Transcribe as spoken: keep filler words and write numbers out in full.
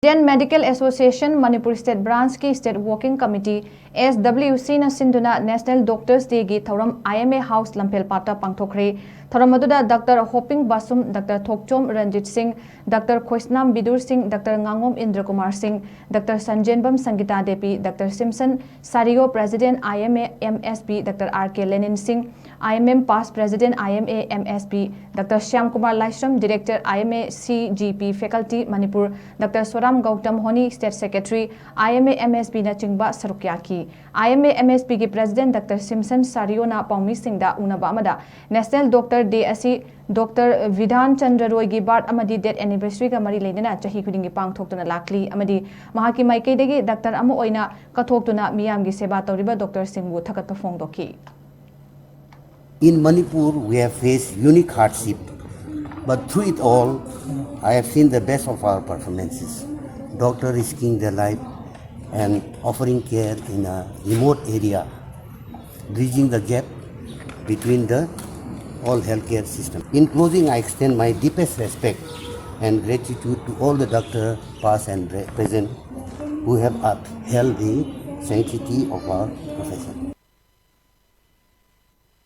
Indian Medical Association Manipur State Branch ꯀꯤ State Working Committee, S W C ꯅ ꯁꯤꯟꯗꯨꯅ National Doctors Day ꯒꯤ ꯊꯧꯔꯝ I M A House ꯂꯝꯐꯦꯜꯄꯥꯠꯇ ꯄꯥꯡꯊꯣꯛꯈ꯭ꯔꯦ꯫ ꯊꯧꯔꯝ ꯑꯗꯨꯗ Doctor ꯍꯣꯄꯤꯡ ꯕꯥꯁꯨꯝ, Doctor ꯊꯣꯛꯆꯣꯝ ꯔꯟꯖꯤꯠ ꯁꯤꯡ, Doctor ꯈꯣꯏꯁꯅꯥꯝ ꯕꯤꯗꯨꯔ ꯁꯤꯡ, Doctor ꯉꯥꯉꯣꯝ ꯏꯟꯗ꯭ꯔ ꯀꯨꯃꯥꯔ ꯁꯤꯡ, Doctor ꯁꯟꯖꯦꯟꯕꯝ ꯁꯪꯒꯤꯇꯥ Devi, Doctor ꯁꯤꯝꯁꯟ ꯁꯥꯔꯤꯌꯣ, President I M A M S P, Doctor R K ꯂꯦꯅꯤꯟ ꯁꯤꯡ, I M M past President I M A M S P, Doctor Shyam Kumar Laishram, Director I M A C G P Faculty Manipur, Doctor Soram Gautam ꯍꯣꯅꯤ, State Secretary I M A M S P ꯅꯆꯤꯡꯕ ꯁꯔꯨꯛ ꯌꯥꯈꯤ꯫ I M A M S P ꯒꯤ President Doctor ꯁꯤꯝꯁꯟ ꯁꯥꯔꯤꯌꯣꯅ ꯄꯥꯎꯃꯤꯁꯤꯡꯗ ꯎꯅꯕ ꯑꯃꯗ National Doctor Day ꯑꯁꯤ Doctor ꯕꯤꯙꯥꯟ Chandra ꯔꯣꯏꯒꯤ birth ꯑꯃꯗꯤ death anniversary ꯒ ꯃꯔꯤ ꯂꯩꯅꯅ ꯆꯍꯤ ꯈꯨꯗꯤꯡꯒꯤ ꯄꯥꯡꯊꯣꯛꯇꯨꯅ ꯂꯥꯛꯂꯤ ꯑꯃꯗꯤ ꯃꯍꯥꯛꯀꯤ ꯃꯥꯏꯀꯩꯗꯒꯤ doctor ꯑꯃ ꯑꯣꯏꯅ ꯀꯠꯊꯣꯛꯇꯨꯅ ꯃꯤꯌꯥꯝꯒꯤ ꯁꯦꯕꯥ ꯇꯧꯔꯤꯕ doctor ꯁꯤꯡꯕꯨ ꯊꯥꯒꯠꯄ ꯐꯣꯡꯗꯣꯛꯈꯤ꯫ In Manipur, we have faced unique hardship, but through it all, I have seen the best of our performances. Doctor risking their life and offering care in a remote area, bridging the gap between the all healthcare system. In closing, I extend my deepest respect and gratitude to all the doctor, past and pre- present, who have upheld the sanctity of our profession.